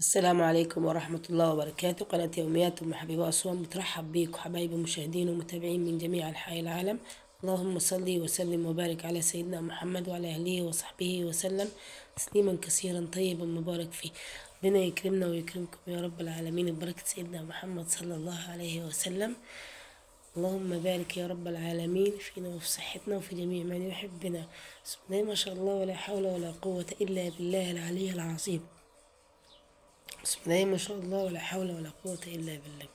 السلام عليكم ورحمة الله وبركاته. قناة يوميات أم حبيبة أسوان بترحب بيكم حبايبي مشاهدين ومتابعين من جميع أنحاء العالم. اللهم صل وسلم وبارك على سيدنا محمد وعلى أهله وصحبه وسلم تسليما كثيرا طيبا مبارك فيه. ربنا يكرمنا ويكرمكم يا رب العالمين ببركة سيدنا محمد صلى الله عليه وسلم. اللهم بارك يا رب العالمين فينا وفي صحتنا وفي جميع من يحبنا. بسم الله ما شاء الله ولا حول ولا قوة إلا بالله العلي العظيم. بسم الله ما شاء الله ولا حول ولا قوة إلا بالله.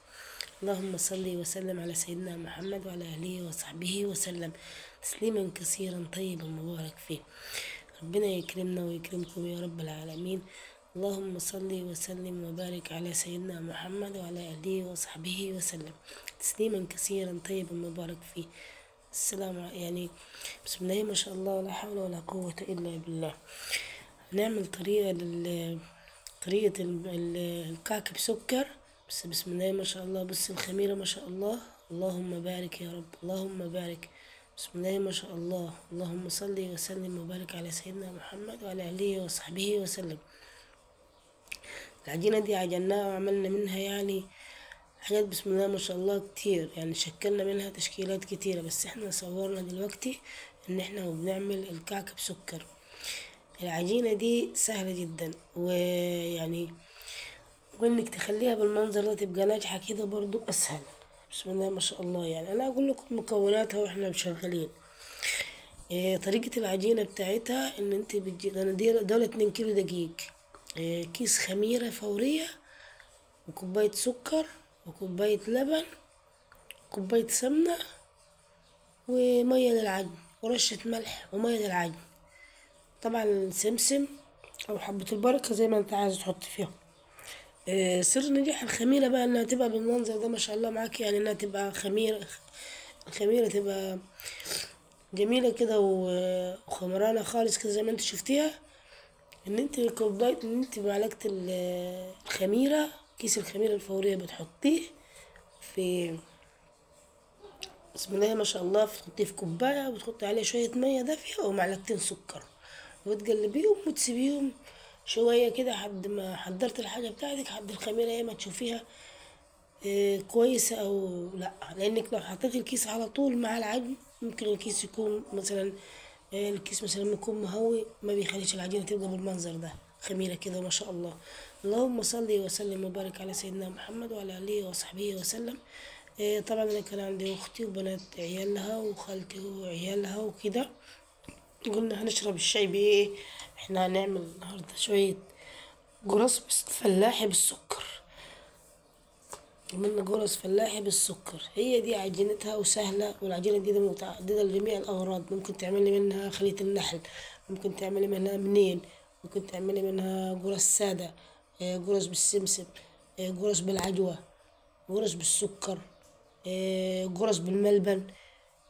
اللهم صل وسلم على سيدنا محمد وعلى أهله وصحبه وسلم تسليما كثيرا طيبا مبارك فيه. ربنا يكرمنا ويكرمكم يا رب العالمين. اللهم صل وسلم وبارك على سيدنا محمد وعلى أهله وصحبه وسلم تسليما كثيرا طيبا مبارك فيه. السلام يعني بسم الله ما شاء الله ولا حول ولا قوة إلا بالله. هنعمل طريقة طريقة الكعك بسكر. بس بسم الله ما شاء الله. بص الخميرة ما شاء الله، اللهم بارك يا رب، اللهم بارك. بسم الله ما شاء الله. اللهم صل وسلم وبارك على سيدنا محمد وعلى أهله وصحبه وسلم. العجينة دي عجناها وعملنا منها يعني حاجات بسم الله ما شاء الله كتير، يعني شكلنا منها تشكيلات كتيرة، بس احنا صورنا دلوقتي ان احنا وبنعمل الكعك بسكر. العجينة دي سهلة جدا، ويعني وانك تخليها بالمنظر ده تبقى ناجحة كده برضو اسهل. بسم الله ما شاء الله. يعني انا اقول لكم مكوناتها واحنا شغالين. طريقة العجينة بتاعتها ان انت بتجيب، انا دول 2 كيلو دقيق، كيس خميرة فورية، وكوباية سكر، وكوباية لبن، وكوباية سمنة، ومية للعجن، ورشة ملح، ومية للعجن. طبعا سمسم او حبة البركة زي ما انت عايز تحط فيها. سر نجاح الخميرة بقى انها تبقى بالمنظر ده ما شاء الله معاك، يعني انها تبقى خميرة، الخميرة تبقى جميلة كده وخمرانة خالص كده زي ما انت شفتيها. ان انت كوباية، ان انت معلقة الخميرة، كيس الخميرة الفورية بتحطيه في بسم الله ما شاء الله، بتحطيه في كوباية وتحطي عليه شوية مية دافية ومعلقتين سكر، وتقلبيهم وتسيبيهم شوية كده لحد ما حضرت الحاجة بتاعتك، حد الخميرة يا ما تشوفيها كويسة او لا. لانك لو حطيتي الكيس على طول مع العجن ممكن الكيس يكون مثلا، الكيس مثلا يكون مهوي، ما بيخليش العجينة تبقى بالمنظر ده خميرة كده ما شاء الله. اللهم صل وسلم وبارك على سيدنا محمد وعلى آله وصحبه وسلم. طبعا انا كان عندي اختي وبنات عيالها وخالتي وعيالها وكده، قلنا هنشرب الشاي بايه؟ احنا هنعمل النهارده شوية جرس فلاحي بالسكر. عملنا جرس فلاحي بالسكر، هي دي عجينتها وسهلة، والعجينه دي متعددة لجميع الاغراض. ممكن تعملي منها خليه النحل، ممكن تعملي منها منين، ممكن تعملي منها جرس ساده، جرس بالسمسم، جرس بالعجوه، جرس بالسكر، جرس بالملبن.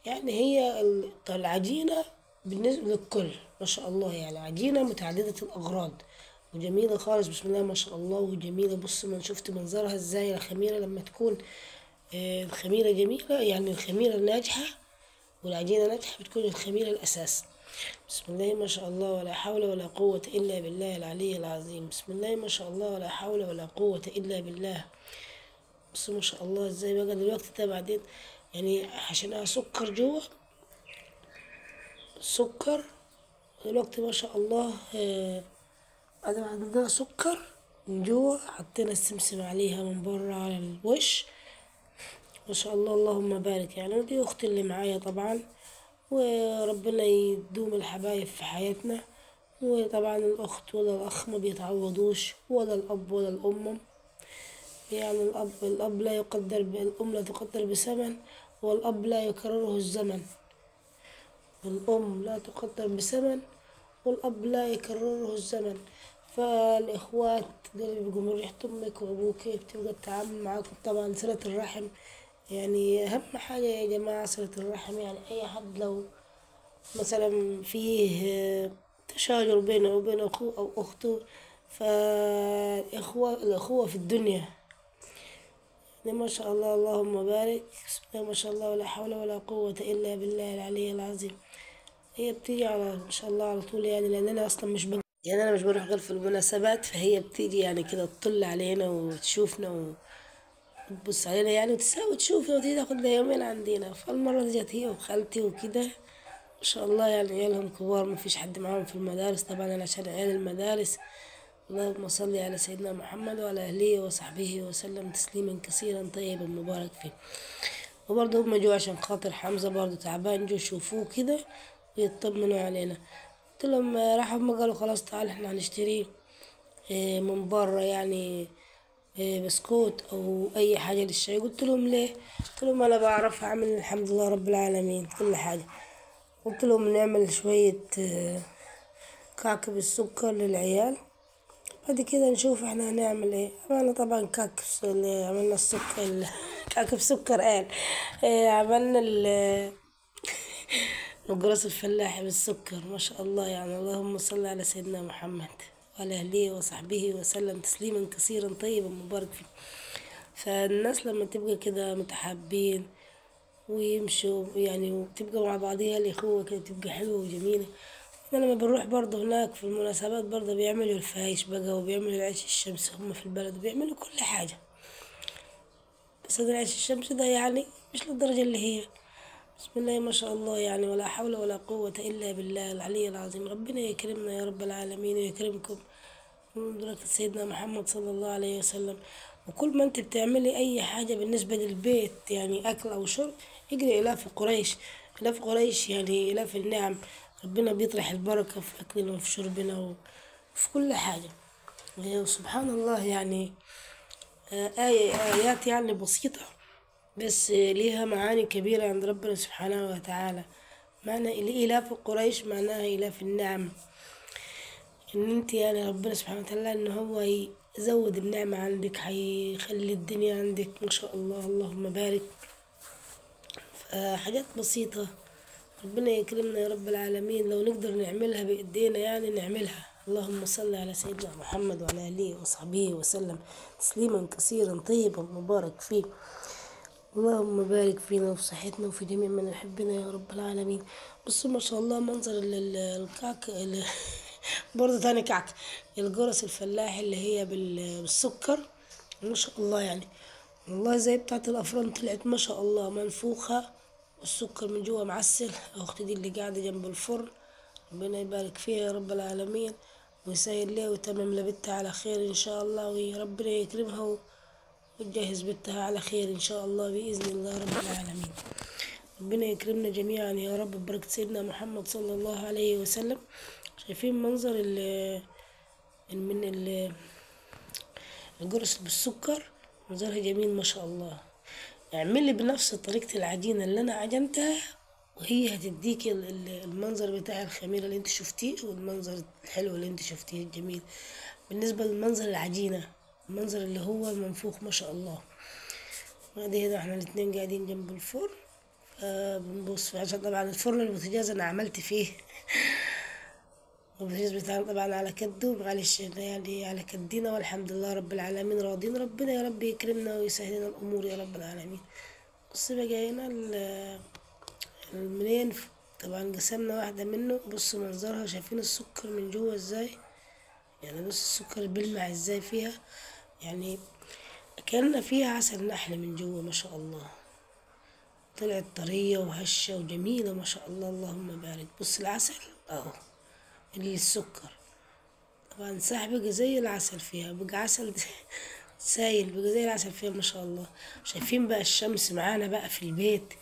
يعني هي العجينة بالنسبة للكل ما شاء الله، يعني عجينة متعددة الأغراض وجميلة خالص بسم الله ما شاء الله وجميلة. بص ما شفت منظرها ازاي الخميرة لما تكون الخميرة جميلة، يعني الخميرة ناجحة والعجينة ناجحة بتكون الخميرة الأساس. بسم الله ما شاء الله ولا حول ولا قوة إلا بالله العلي العظيم. بسم الله ما شاء الله ولا حول ولا قوة إلا بالله. بص ما شاء الله ازاي بقى دلوقتي ده بعدين، يعني عشان سكر جوه سكر دلوقتي ما شاء الله. بعد ما حطينا سكر من جوه حطينا السمسم عليها من بره على الوش ما شاء الله، اللهم بارك. يعني دي اختي اللي معايا طبعا، وربنا يدوم الحبايب في حياتنا. وطبعا الاخت ولا الاخ ما بيتعوضوش، ولا الاب ولا الام. يعني الاب لا يقدر، الام لا تقدر بثمن، والاب لا يكرره الزمن. الأم لا تقدر بثمن، والأب لا يكرره الزمن. فالإخوات دول بيبقوا من ريحة أمك وأبوك، بتبقى التعامل معاكم طبعا صلة الرحم، يعني أهم حاجة يا جماعة صلة الرحم. يعني أي حد لو مثلا فيه تشاجر بينه وبين أخوه أو أخته، فالإخوة الأخوة في الدنيا يعني ما شاء الله، اللهم بارك. بسم الله ما شاء الله ولا حول ولا قوة إلا بالله العلي العظيم. هي بتيجي على ما شاء الله على طول، يعني لأن أنا أصلا مش يعني انا مش بروح غير في المناسبات، فهي بتيجي يعني كده تطل علينا وتشوفنا وتبص علينا يعني وتساوي تشوفنا وتيجي تاخد لها يومين عندنا. فالمرة دي جت هي وخالتي وكده ما شاء الله، يعني عيالهم كبار ما فيش حد معاهم في المدارس طبعا، أنا عشان عيال المدارس. اللهم صل على سيدنا محمد وعلى أهله وصحبه وسلم تسليما كثيرا طيبا مبارك فيه. وبرضه هم جو عشان خاطر حمزة برضه تعبان، جو يشوفوه كده ويطمنوا علينا. قلت لهم راحوا هم قالوا خلاص تعال احنا هنشتري من بره يعني بسكوت او اي حاجة للشاي. قلت لهم ليه؟ قلت لهم انا بعرف اعمل الحمد لله رب العالمين كل حاجة. قلت لهم نعمل شوية كعك بالسكر للعيال، بعد كده نشوف احنا هنعمل ايه. عملنا طبعا كعك، عملنا السكر كعك بسكر قال عملنا الجرس الفلاحي بالسكر ما شاء الله يعني. اللهم صل على سيدنا محمد وعلى أهله وصحبه وسلم تسليما كثيرا طيبا مبارك فيه. فالناس لما تبقى كده متحابين ويمشوا يعني وتبقى مع بعضيها الإخوة كده تبقى حلوة وجميلة. احنا لما بنروح برضه هناك في المناسبات برضه بيعملوا الفايش بقى وبيعملوا العيش الشمس، هم في البلد بيعملوا كل حاجة، بس هذا العيش الشمس ده يعني مش للدرجة اللي هي بسم الله ما شاء الله يعني، ولا حول ولا قوة إلا بالله العلي العظيم. ربنا يكرمنا يا رب العالمين ويكرمكم ببركة سيدنا محمد صلى الله عليه وسلم. وكل ما انت بتعملي أي حاجة بالنسبة للبيت يعني أكل أو شرب، اجري إلاف قريش، إلاف قريش يعني إلاف النعم. ربنا بيطرح البركة في أكلنا وفي شربنا وفي كل حاجة. وسبحان الله يعني آيات يعني بسيطة بس ليها معاني كبيرة عند ربنا سبحانه وتعالى. معنى إلاف قريش معناها إلاف النعم، إن أنت يعني ربنا سبحانه وتعالى إن هو يزود النعمة عندك، هيخلي الدنيا عندك ما شاء الله اللهم بارك. فحاجات بسيطة ربنا يكرمنا يا رب العالمين، لو نقدر نعملها بإيدينا يعني نعملها. اللهم صل على سيدنا محمد وعلى آله وصحبه وسلم تسليما كثيرا طيبا مبارك فيه. اللهم بارك فينا وفي صحتنا وفي جميع من يحبنا يا رب العالمين. بصوا ما شاء الله منظر الكعك برضه تاني كعك الجرس الفلاحي اللي هي بالسكر ما شاء الله يعني، والله زي بتاعة الأفران طلعت ما شاء الله منفوخة والسكر من جوا معسل. أختي دي اللي قاعدة جنب الفرن ربنا يبارك فيها يا رب العالمين ويسهل لها ويتمم لبنتها على خير إن شاء الله، وربنا يكرمها وتجهز بنتها على خير إن شاء الله بإذن الله رب العالمين. ربنا يكرمنا جميعا يا رب ببركة سيدنا محمد صلى الله عليه وسلم. شايفين منظر من الجرس بالسكر، منظرها جميل ما شاء الله. اعملي بنفس طريقة العجينة اللي أنا عجنتها وهي هتديكي المنظر بتاع الخميرة اللي انت شفتيه والمنظر الحلو اللي انت شفتيه الجميل. بالنسبة للمنظر العجينة، المنظر اللي هو المنفوخ ما شاء الله. وادي هنا احنا الاتنين قاعدين جنب الفرن بنبص، عشان طبعا الفرن البوتاجاز انا عملت فيه البوتاجاز بتاعنا طبعا على كده، معلش يعني على كدينا، والحمد لله رب العالمين راضين. ربنا يا رب يكرمنا ويسهل لنا الامور يا رب العالمين. بص بقى هنا المنين طبعا قسمنا واحدة منه، بصوا منظرها، شايفين السكر من جوه ازاي يعني، بص السكر بيلمع ازاي فيها، يعني كأن فيها عسل نحل من جوه ما شاء الله. طلعت طرية وهشة وجميلة ما شاء الله اللهم بارك. بص العسل اهو اللي السكر طبعا ساح بقى زي العسل فيها، بقى عسل سايل بقى زي العسل فيها ما شاء الله. شايفين بقى الشمس معانا بقى في البيت،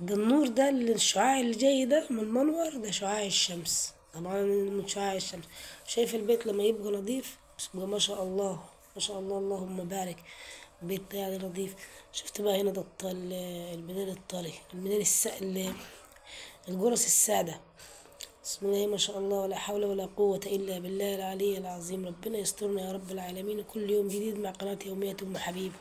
ده النور ده اللي الشعاع اللي جاي ده من المنور ده شعاع الشمس، طبعا من شعاع الشمس. شايف البيت لما يبقى نظيف بقى ما شاء الله ما شاء الله اللهم بارك، البيت ده يعني نظيف. شفت بقى هنا ده المنيل الطري، المنيل الجرس السادة. بسم الله ما شاء الله ولا حول ولا قوة إلا بالله العلي العظيم. ربنا يسترنا يا رب العالمين. كل يوم جديد مع قناة يومية أم حبيبة.